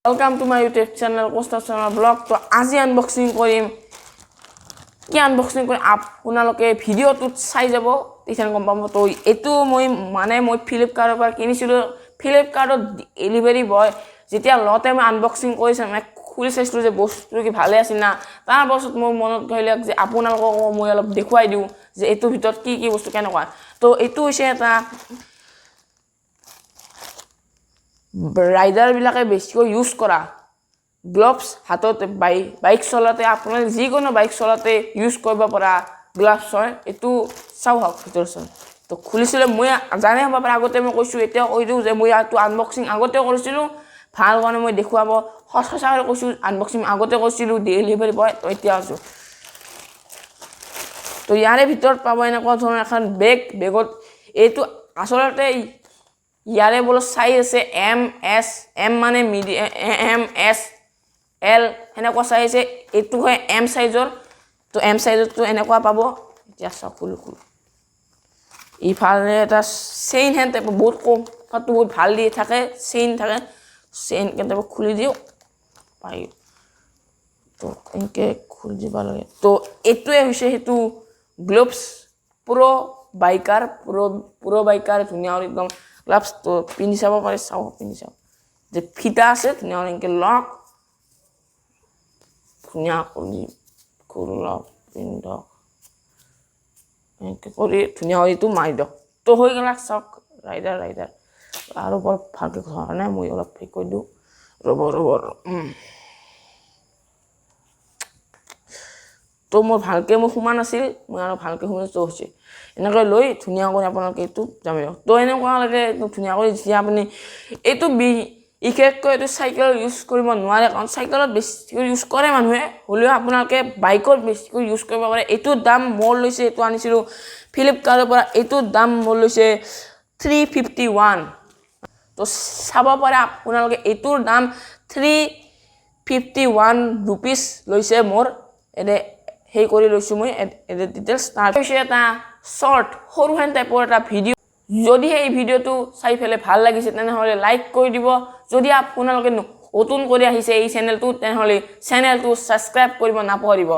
Welcome to my YouTube channel, Kaustav Sharma Vlog. তো আজি unboxing কৰিম। কি আনবক্সিং কৰিম, আপোনালোকে ভিডিঅ'টোত চাই যাব, তেতিয়া গম পাব। তো এইটো মই মানে মই ফ্লিপকাৰ্টৰ পৰা কিনিছিলোঁ। ফ্লিপকাৰ্টত ডেলিভাৰী বয় যেতিয়া লওঁতে মই আনবক্সিং কৰিছোঁ, মানে খুলি চাইছিলোঁ যে বস্তুটো কি ভালে আছিল না। তাৰপাছত মোৰ মনত ধৰিলে যে আপোনালোককো মই অলপ দেখুৱাই দিওঁ যে এইটোৰ ভিতৰত কি কি বস্তু কেনেকুৱা। তো এইটো হৈছে এটা ৰাইডাৰবিলাকে বেছিকৈ ইউজ কৰা গ্লভছ। হাতত বাইক চলাওঁতে, আপোনালোকে যিকোনো বাইক চলাওঁতে ইউজ কৰিব পৰা গ্লাভছ হয় এইটো। চাওঁ হওক ভিতৰত চাওঁ। তো খুলিছিলোঁ মই, জানে হ'ব পাৰে, আগতে মই কৈছোঁ, এতিয়াও কৈ দিওঁ যে মই এইটো আনবক্সিং আগতেও কৰিছিলোঁ। ভাল কাৰণে মই দেখুৱাব সঁচাকৈ কৈছোঁ, আনবক্সিং আগতে কৰিছিলোঁ ডেলিভাৰী বয়, তো এতিয়া আছোঁ। তো ইয়াৰে ভিতৰত পাব এনেকুৱা ধৰণৰ এখন বেগ। বেগত এইটো আচলতে ইয়াৰে বোলো চাইজ আছে এম, এছ, এম, মানে এম, এছ, এল সেনেকুৱা চাইজ আছে। এইটো হয় এম চাইজৰ। তো এম চাইজৰটো এনেকুৱা পাব। এতিয়া চাওক, খুলো খুলো। ইফালে এটা চেইন হেন টাইপৰ, বহুত কমফৰ্টটো বহুত ভাল দি থাকে, চেইন থাকে। চেইন কেতিয়াবা খুলি দিওঁ পাই। তো এনেকৈ খুলি দিব লাগে। তো এইটোৱে হৈছে সেইটো গ্ল'ভছ, প্ৰ' বাইকাৰ, প্ৰ' বাইকাৰ। ধুনীয়া একদম গ্লাভছ। তো পিন্ধি চাব পাৰে। চাওঁ, পিন্ধি চাওঁ যে ফিটা আছে, ধুনীয়া এনেকৈ লওক, ধুনীয়া কৰি খোলক, পিন্ধক, এনেকৈ কৰি ধুনীয়া কৰি এইটো মাৰি দিয়ক। তো হৈ গ'ল। চাওক, ৰাইডাৰ ৰাইডাৰ আৰু বৰ ভালকৈ ধৰা নাই, মই অলপ হেৰি কৰি দিওঁ, ৰ'ব ৰ'ব। তো মোৰ ভালকৈ মই সোমোৱা নাছিল, মই আৰু ভালকৈ সোমাই। তো হৈছে এনেকৈ লৈ ধুনীয়া কৰি আপোনালোকে এইটো জামি দিয়ক। তো এনেকুৱা লাগে একদম ধুনীয়া কৰি। যেতিয়া আপুনি এইটো বিশেষকৈ এইটো চাইকেল ইউজ কৰিব নোৱাৰে, কাৰণ চাইকেলত বেছিকৈ ইউজ কৰে মানুহে, হ'লেও আপোনালোকে বাইকত বেছিকৈ ইউজ কৰিব পাৰে। এইটোৰ দাম মোৰ লৈছে, এইটো আনিছিলোঁ ফ্লিপকাৰ্টৰ পৰা, এইটোৰ দাম মোৰ লৈছে 351। তো চাব পাৰে আপোনালোকে, এইটোৰ দাম 351 ৰুপিজ লৈছে মোৰ। এনে সেই কৰি লৈছোঁ মই ডিটেইলছ। তাৰপিছত এটা শ্বৰ্ট সৰু হেন টাইপৰ এটা ভিডিঅ'। যদি এই ভিডিঅ'টো চাই পেলাই ভাল লাগিছে, তেনেহ'লে লাইক কৰি দিব। যদি আপোনালোকে নতুন কৰি আহিছে এই চেনেলটো, তেনেহ'লে চেনেলটো ছাবস্ক্ৰাইব কৰিব নাপাহৰিব।